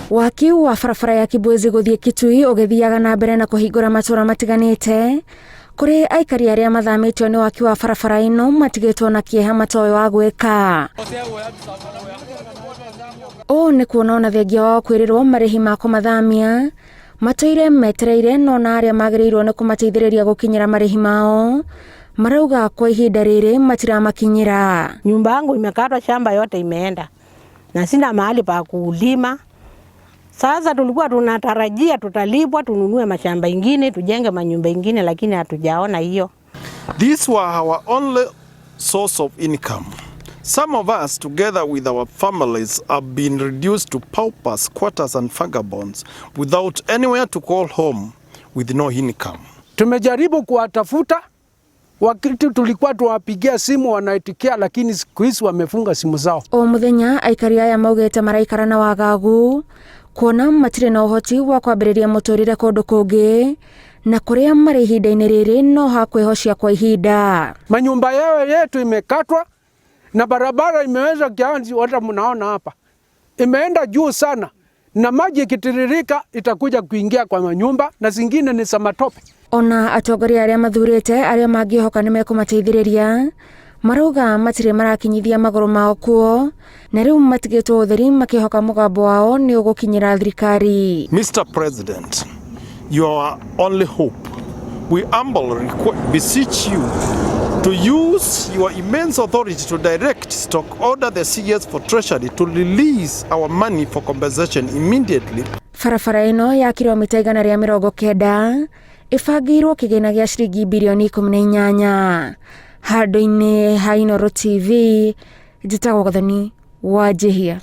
Waki wa barabara ya Kibwezi gũthiĩ Kitui ũgĩthiaga na mbere na kũhingũra matũra matiganĩte kũrĩ aikari arĩa mathamĩtio nĩ waki wa barabara ĩno matigĩtwo na kĩeha matoĩ wa gwĩka. Ũũ nĩ kuona ona thengia wao kwĩrĩrwo marĩhi ma kũmathamia matũire metereire no na arĩa magĩrĩirwo nĩ kũmateithĩrĩria gũkinyĩra marĩhi mao marauga kwa ihinda rĩrĩ matiramakinyĩra. Nyumba yangu imekatwa, shamba yote imeenda na sina mahali pa kulima. Sasa tulikuwa tunatarajia tutalipwa tununue mashamba ingine tujenge manyumba ingine, lakini hatujaona hiyo. These were our only source of income. Some of us, together with our families, have been reduced to paupers, squatters, and vagabonds without anywhere to call home with no income. Tumejaribu kuwatafuta wakati tulikuwa tuwapigia simu wanaitikia, lakini siku hizi wamefunga simu zao. O muthenya aikari aya maugĩte maraikara na wagagu kuona matirĩ na ũhoti wa kwambĩrĩria mũtũrĩre kũndũ kũngĩ na kũrĩa marĩ ihinda-inĩ rĩrĩ no ha kwĩhocia kwa ihinda. Manyumba yao yetu imekatwa na barabara imeweza kianzi, hata mnaona hapa imeenda juu sana, na maji ikitiririka itakuja kuingia kwa manyumba na zingine ni za matope. Ona atongoria arĩa mathurĩte arĩa mangĩhoka nĩ mekũmateithĩrĩria marauga matirĩ marakinyithia magũrũ mao kuo na rĩu matigĩtwo ũtheri makĩhoka mũgambo wao nĩ ũgũkinyĩra thirikari. Mr. President, you are our only hope. We humbly beseech you to use your immense authority to direct stock order the CS for Treasury to release our money for compensation immediately. Barabara ĩno ya kilomita 190 ĩbangĩirwo kĩgĩna gĩa ciringi birioni 18. Handũ-inĩ ha Inooro TV, njĩtagwo Gathoni wa Njihia.